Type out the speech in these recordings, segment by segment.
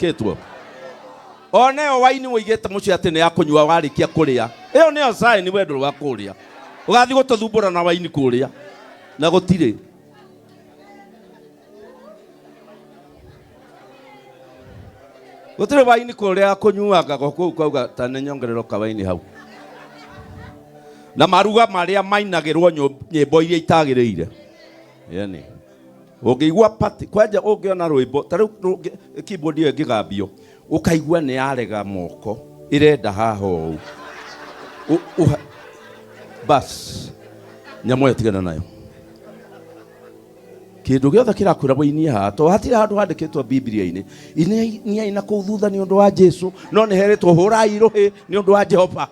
Kĩtwo. Ona ĩyo waini ũigĩte mũciĩ atĩ nĩ ya kũnyua warĩkia kũrĩa. Ĩyo nĩyo sign we ndũrĩ wa kũrĩa. Ũgathiĩ gũtũthumbũra na waini kũrĩa. Na gũtirĩ. Gũtirĩ waini kũrĩa kũnyuangaga kũu kauga ta nĩ nyongererwo kawaini hau. Na maruga marĩa mainagĩrwo nyĩmbo iria itagĩrĩire. Yani. Ũngĩigua party kwanja ũngĩona rwĩmbo ta rĩu keyboard ĩyo ĩngĩgambio ũkaigua nĩ yarega moko ĩrenda haha ũũ. Bas nyamũ ĩyo tigana nayo. Kĩndũ gĩothe kĩrakwĩra wĩinie haha to hatirĩ handũ handĩkĩtwo Biblia-inĩ iniai na kũu thutha nĩ ũndũ wa Jesu no nĩ herĩtwo hũrai rũhĩ nĩ ũndũ wa Jehova.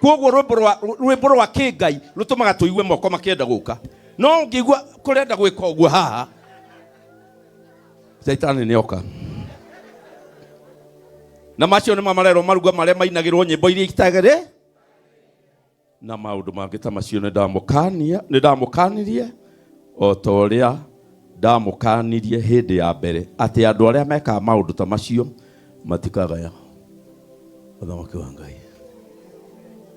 Koguo rwĩmbo rwa kĩngai rũtũmaga tũigue moko makĩenda gũka. No ũngĩigua kũrenda gwĩka ũguo haha, Shaitani nĩ oka. Na macio nĩmo marerwo maruga marĩa mainagĩrwo nyĩmbo iria itagĩrĩ na maũndũ mangĩ ta macio. Nĩ ndamũkanirie o ta ũrĩa ndamũkanirie hĩndĩ ya mbere atĩ andũ arĩa mekaga maũndũ ta macio matikagaya ũthamaki wa Ngai.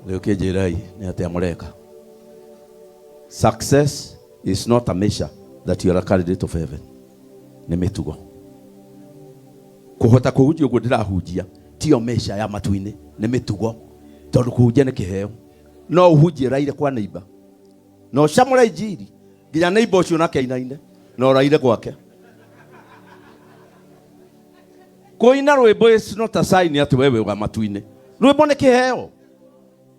Rĩu kĩnjĩrai nĩ atĩa mũreka. Success is not a measure that you are a candidate of heaven. Nĩ mĩtugo. Kũhota kũhunjia ũguo ndĩrahunjia tiyo measure ya matu-inĩ, nĩ mĩtugo. Tondũ kũhunjia nĩ kĩheo. No ũhunjie raire kwa neighbor. Na ũcamũre injiri nginya neighbor ũcio nake ainaine na ũraire gwake. Kũina rwĩmbo is not a sign atĩ wewe wa matu-inĩ. Rwĩmbo nĩ kĩheo.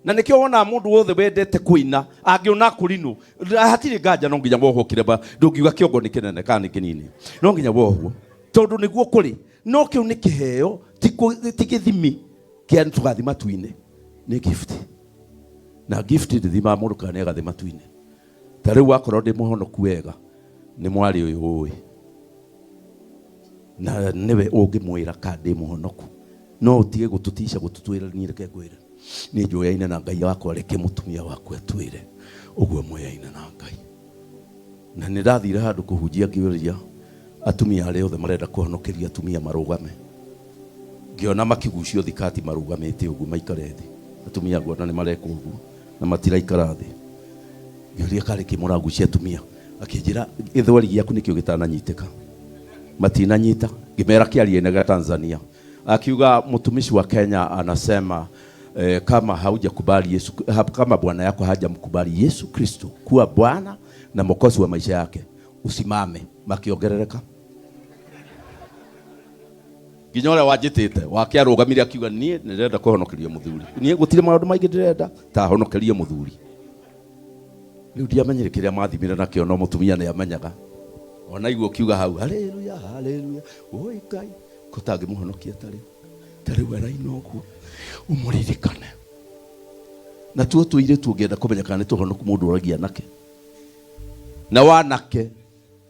Na nĩkĩo wonaga mũndũ wothe wendete kũina angĩona kũrinũ hatirĩ nganja no nginya wohwo kĩremba. Ndũngiuga kĩongo nĩ kĩnene kana nĩ kĩnini, no nginya wohwo tondũ nĩguo kũrĩ. No kĩu nĩ kĩheo, ti gĩthimi kĩa tũgathiĩ matu-inĩ. Nĩ gift, na gift ndĩthimaga mũndũ kana nĩ agathiĩ matu-inĩ. Ta rĩu wakorwo ndĩ mũhonoku wega nĩ mwarĩ ũyũ ũĩ, na nĩwe ũngĩmwĩra kana ndĩ mũhonoku. No ũtige gũtũtica gũtũtwĩra niĩ reke ngwĩre niĩ njũyaine na Ngai wakwa, reke mũtumia waku atwĩre ũguo moyaine na Ngai. Na nĩ ndathire handũ kũhunjia ngĩũria atumia arĩa othe marenda kũhonokeria atumia marũgame. Ngĩona makĩgucio thikati marũgamĩte ũguo maikare thĩ. Atumia nguona nĩ mareka ũguo na matiraikara thĩ. Ngĩũria karĩ kĩ mũragucia atumia, akĩnjĩra gĩthweri gĩaku nĩkĩo gĩtananyitĩka. Matinanyita. Ngĩmera kĩarie na gĩa Tanzania. Akiuga mtumishi wa Kenya anasema kama haujakubali Yesu, kama bwana yako hajamkubali Yesu Kristo kuwa Bwana na Mwokozi wa maisha yake, usimame. Makiongerereka nginya ũrĩa wanjĩtĩte wake arũgamire akiuga niĩ nĩndĩrenda kũhonokeria mũthuri, niĩ gũtirĩ maũndũ maingĩ ndĩrenda ta honokerie mũthuri. Rĩu ndiamenyire kĩrĩa mathimire nakĩo, no mũtumia nĩ amenyaga. Ona igua ũkiuga hau haleluya haleluya, oi Ngai ko tangĩmũhonokia tarĩ tarĩu araina ũguo ũmũririkane. Na tuo tũirĩtu ũngĩenda kũmenya kana nĩ tũhonoku mũndũ ũragia nake na wanake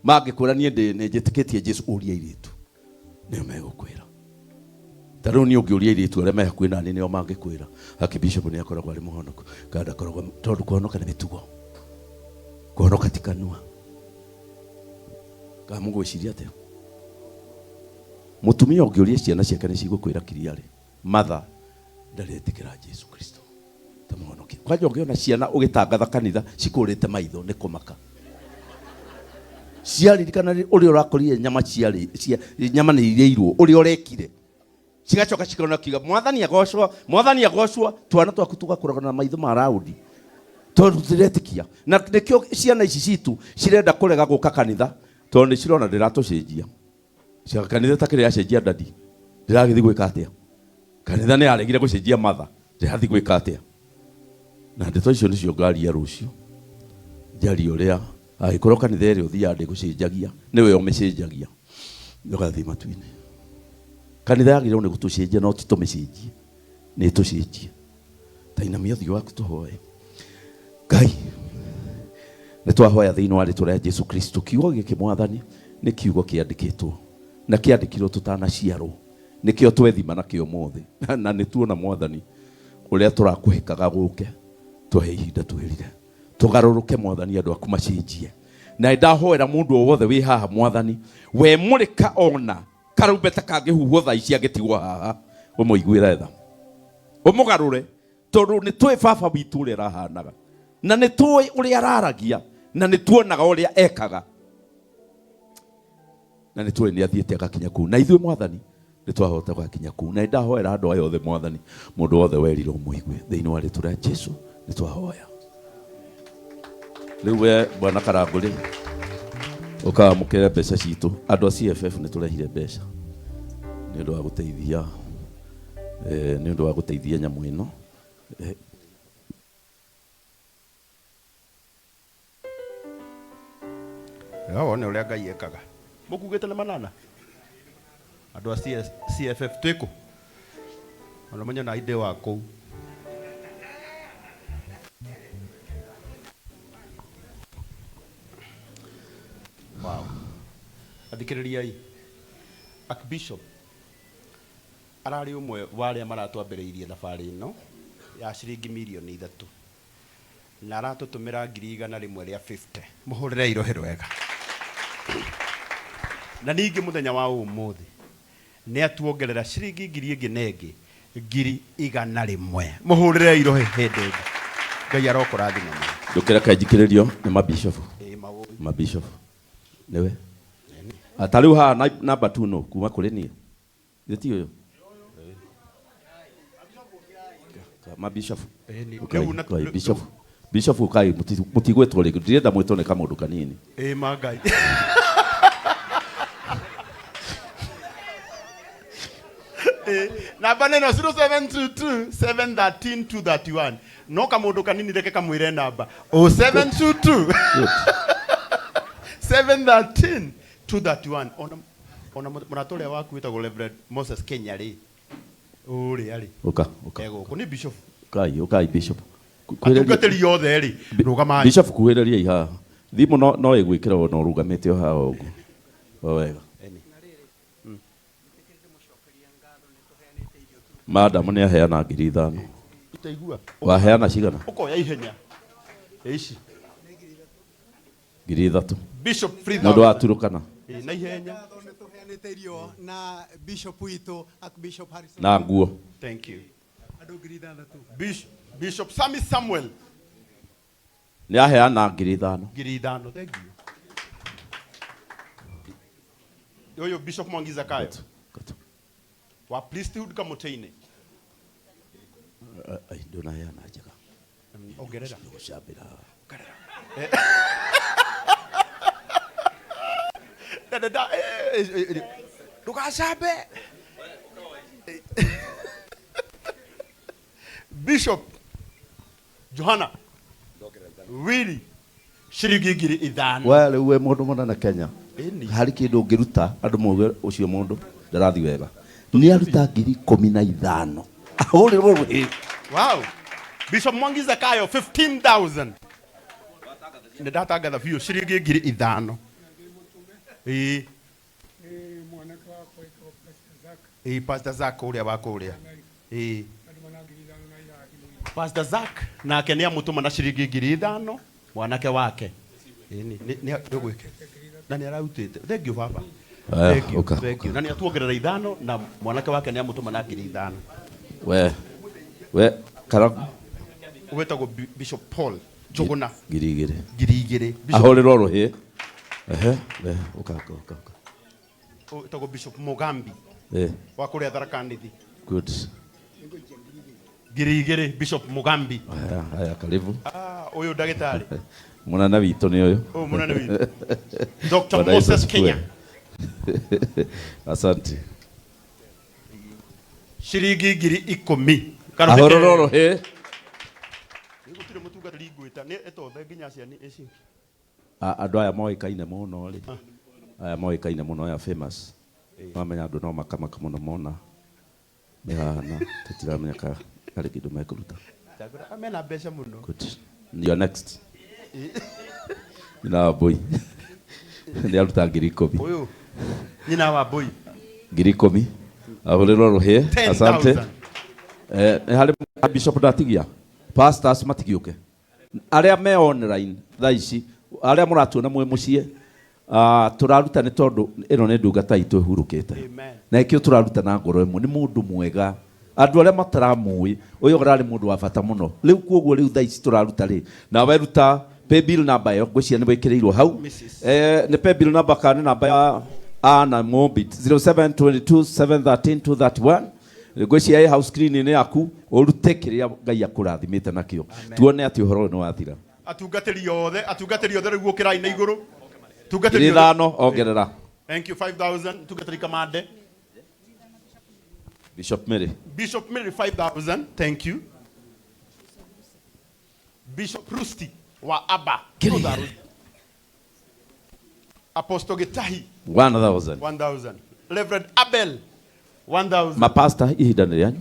mangĩkwĩra niĩ ndĩ nĩ njĩtĩkĩtie Jesu, ũria airĩtu nĩo megũkwĩra. Ta rĩu niĩ ũngĩũria airĩtu arĩa me hakuhĩ nani nĩo mangĩkwĩra haki bishop nĩ akoragwo arĩ mũhonoku kana ndakoragwo, tondũ kũhonoka nĩ mĩtugo, kũhonoka ti kanua. Kana mũgwĩciria atĩa? Mũtumia ũngĩũria ciana ciake nĩ cigũkwĩra clearly mother ndaretĩkĩra Jesu Kristo ta mũhonokia. Kwanja ũngĩona ciana ũgĩtangatha kanitha cikũrĩte maitho nĩ kũmaka. Ciaririkana ũrĩa ũrakorire nyama ciarĩ, cia, nyama nĩ irĩirwo, ũrĩa ũrekire. Cigacoka cikona kiuga mwathani agocwo, mwathani agocwo, twana twaku tũgakũraga na maitho ma raũndi. Tondũ tũtiretĩkia. Na nĩkĩo ciana ici citũ cirenda kũrega gũka kanitha, tondũ nĩ cirona ndĩratũcenjia. Cia kanitha ta kĩrĩa yacenjia dadi, ndĩragĩthiĩ gwĩka atĩa? Kanitha nĩ yaregire gũcenjia mother, ndĩrathiĩ gwĩka atĩa? Na ndeto icio nĩcio ngaria rũciũ. Njarie ũrĩa angĩkorwo kanitha ĩrĩa ũthiaga ndĩgũcenjagia, nĩwe ũmĩcenjagia, ndũgathiĩ matu-inĩ. Kanitha yagĩrĩirwo nĩ gũtũcenjia no ti tũmĩcenjie, nĩ ĩtũcenjie. Ta inamia ũthiũ waku tũhoe. Ngai, nĩ twahoya thĩinĩ wa rĩtwa rĩa Jesu Kristo. Kiugo gĩkĩ Mwathani nĩ kiugo kĩandĩkĩtwo na kĩandĩkirwo tũtanaciarwo, nĩkĩo twethima nakĩo ũmũthĩ. Na nĩ tuona Mwathani ũrĩa tũrakũhĩkaga gũke, tũhe ihinda twĩrire tũgarũrũke Mwathani, andũ aku macenjie. Na ndahoera mũndũ o wothe wĩ haha Mwathani, we mũrĩka ona Karumbeta kangĩhuhwo thaa ici angĩtigwo haha, ũmũiguĩre tha, ũmũgarũre, tondũ nĩ tũĩ baba witũ ũrĩa arahanaga, na nĩ tũĩ ũrĩa araragia, na nĩ tuonaga ũrĩa ekaga, na nĩ tũĩ nĩ athiĩte agakinya kũu. Na ithuĩ Mwathani nĩ twahota gũgakinya kũu. Na nĩ ndahoera andũ aya othe Mwathani, mũndũ wothe werira ũmũigue thĩinĩ wa rĩtwa rĩa Jesu nĩ twahoya. Rĩu we bwana Karangũrĩ, ũkamũkĩre mbeca citũ. Andũ a CFF nĩ tũrehire mbeca nĩ ũndũ wa gũteithia, nĩ ũndũ wa gũteithia nyamũ ĩno. No wone ũrĩa Ngai ekaga. Mũkugĩte nĩ manana? Andũ a CS, CFF twĩ kũ? Ona menye na ndĩ wa kũu. Wow. Athikĩrĩriai. Archbishop ararĩ ũmwe wa arĩa maratwambĩrĩirie thabarĩ ĩno ya ciringi mirioni 3. Na aratũtũmĩra 150,000. Mũhũrĩrei rũhĩ rwega. Na ningĩ mũthenya wa ũmũthĩ nĩ atuongerera ciringi ngiri ĩngĩ na ĩngĩ 100,000. Mũhũrĩrei rũhĩ hĩndĩ ĩngĩ. Ngai arokũrathima mũno. Ndũkĩreke njikĩrĩrio nĩ mabishofu. Ĩĩ mawũi. Mabishofu. Nĩwe. Ta rĩu haha namba 2 no kuma kũrĩ niĩ. Githĩ ti ũyũ? Mabishofu. Ĩni. Ũkai, Rĩu na- ũkai, rĩu- bishofu. Bishofu ũkai, mũtigwĩtwo rĩngĩ. Ndirenda mwĩtwo nĩ kamũndũ kanini. Ĩĩ ma Ngai. Ĩĩ, namba nĩ ĩno 0722 713 231. No kamũndũ kanini reke kamwĩre namba. 0722 Good. 713 231. Ona ona mũrata ũrĩa waku wĩtagwo Reverend Moses Kenya rĩ, ũrĩa rĩ, Ũka, ũka. e gũkũ nĩ bishop. Ũkai, ũkai bishop. Kuhĩrĩria- Atungatĩri othe rĩ, rũgamai. Bishop kuhĩrĩriai haha. Thimũ no ĩgwĩkĩra ona ũrũgamĩte o haha ũguo. O wega. Madam nĩ aheana 5,000. Itaigua. Waheana cigana? Ũkoya ihenya. Ici. 3,000. Bishop Mũndũ wa 3000. Turukana. Ĩ, na ihenya. Ngatho nĩ tũheanĩte irio na bishop witũ Archbishop Harrison. Na nguo. Thank you. Andũ 6,000. Bishop Sami Samuel. Nĩ aheana 5,000. 5,000. Thank you. Ũyũ Bishop Mwangi Zakayo. Gatũ, gatũ. Wa Priesthood Kamũtĩ-inĩ. Ai, ndũnaheana njega. Ongerera. Gũcambĩra. Ndũgacambe. Bishop Johana Willy ciringi 5,000. We rĩu wĩ mũndũ mũnene Kenya. Ĩni. Harĩ kĩndũ ũngĩruta andũ mauge ũcio mũndũ ndarathiĩ wega. Nĩ aruta 15,000. Ahũrĩrwo rũhĩ. Wow. Bishop Mwangi Zakayo 15,000. Nĩ ndatangatha biũ ciringi 5,000. Ĩĩ. Ĩĩ Pastor Zack ũrĩa wa kũrĩa. Ĩĩ. Pastor Zack nake nĩ amũtũma na ciringi 5,000 mwanake wake. Ĩĩ nĩ nĩ nĩ na nĩ ararutĩte. Thank you baba. Aya, Thank you. ũka, Thank you. Na nĩ atuongerera 5 na mwanake wake nĩ amũtũma na 5,000. We karagu. Wetagwo Bishop Paul Njũgũna. 2,000. 2,000. Bishop Ahũrĩrwo rũhĩ. Ehe, we, ũka, ũka, ũka, ũka. Wetagwo Bishop Mugambi. Wa kũrĩa Tharaka Nithi. Good. 2,000 Bishop Mugambi. Haya, haya, karibu. Ũyũ ndagĩtarĩ. Mũnene witũ nĩ ũyũ. Ũyũ mũnene witũ. Dr. Bwana Yesu Moses asifiwe. Kenya. Asante. Ciringi 10,000. Ahũrĩrwo rũhĩ. Gũtirĩ mũtungatĩri ngwĩta, nĩ etothe nginya ciana ici. Andũ aya moĩkaine mũno rĩ. Aya moĩkaine mũno, aya famous. Mamenya andũ no makamaka mũno mona. Nĩ haha na tũtiramenya harĩ kĩndũ mekũruta. Ndagũra, mena mbeca mũno. Good. You are next. Nyina wa Mbũi. Nĩ aruta 10,000. Ũyũ. Nyina wa Mbũi. 10,000. Ahũrĩrwo rũhĩ. Ten Asante. thousand. Nĩ harĩ Bishop ndatigia. Pastors matigĩũke. Arĩa me online thaa ici, arĩa mũratuona mwĩ mũciĩ, Tũraruta nĩ tondũ ĩno nĩ ndungata itũ ĩhurũkĩte. Amen. Na ĩkĩo tũraruta na ngoro ĩmwe, nĩ mũndũ mwega. Andũ arĩa mataramũĩ, ũyũ ũrarĩ mũndũ wa bata mũno. Rĩu kuoguo rĩu thaa ici tũraruta rĩ, nawe ruta paybill number ĩyo, ngwĩciria nĩ wĩkĩrĩirwo hau. Mrs. Nĩ paybill number kana nĩ namba ya Anna Mobit 0722 713 231. Ngwĩciria ĩ hau screen-inĩ yaku, ũrute kĩrĩa Ngai akũrathimĩte nakĩo. Tuone atĩ ũhoro ũyũ nĩ wathira. Atungatĩri othe, atungatĩri othe rĩu ũkĩrai na igũrũ. Tungatĩri Ngiri othe. ithano ongerera. Thank you 5000 tungatĩri Kamande. Bishop Mary. Bishop Mary 5000, thank you. Bishop Rusti wa Abba 2000. Apostle Gitahi 1000. 1000. Reverend Abel 1000. Mapasta ihinda nĩ rĩanyu.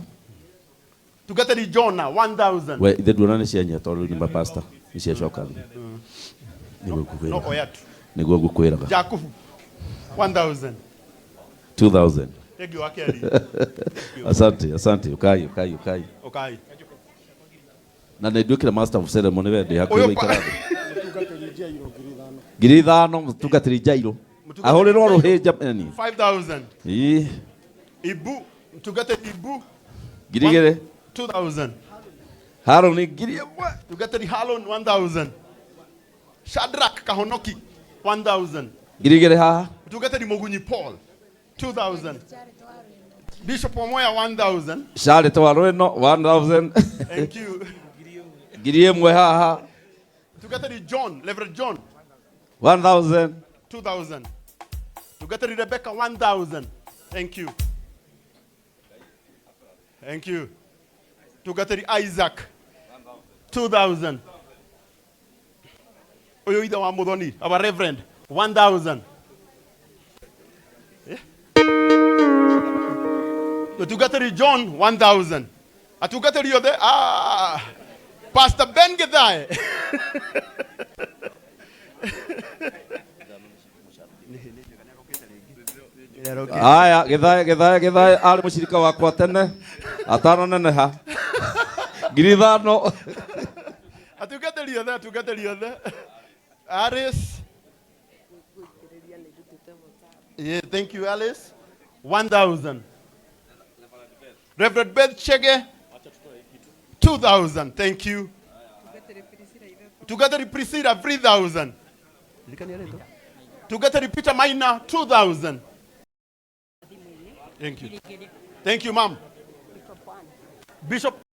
Tungatĩri Jonah 1000. We ithe nduona nĩ cianya tondũ rĩu nĩ mapasta nĩ ciacoka thĩ. Nĩguo No ngũkwĩraga. oya tu. Nĩguo ngũkwĩraga. Jakubu 1000. 2000. Thank you Akeli. Asante, asante. Ukai, ukai, ukai. Okay. Na nĩ nduĩkire master of ceremony we ndĩ hakuhĩ Ũyũ gũikara thĩ. 5,000 mũtungatĩri Jairo. Ahũrĩrwo rũhĩ jamani. 5000. Ii, Ibu Mtungatĩri Ibu 2,000. 2000. Harũni 1,000. Tungatĩri Harlon 1000. Shadrach Kahonoki 1000. 2,000 haha. Mtungatĩri Mugunyi Paul 2000. Bishop Omoya 1000. Charlotte wa Rweno 1000. Thank you. 1,000 haha. Mtungatĩri John, Reverend John 1000. 2000. Mtungatĩri Rebecca 1000. Thank you. Thank you. Mtungatĩri Isaac 2000. Ũyũ ithe wa Muthoni, our Reverend 1000. Mtungatĩri John 1000. Atungatĩri othe, Pastor Ben Githae. Aya, Githae, Githae, Githae arĩ mũcirika wakwa tene atananeneha. 5,000. Atungatĩri othe, atungatĩri othe. Aris. Yeah, thank you, Alice. 1,000. Reverend Beth Chege, 2,000. Thank you. Tungatĩri Priscilla, 3,000. Tungatĩri Peter Maina, 2,000. Thank you. Thank you, ma'am. Bishop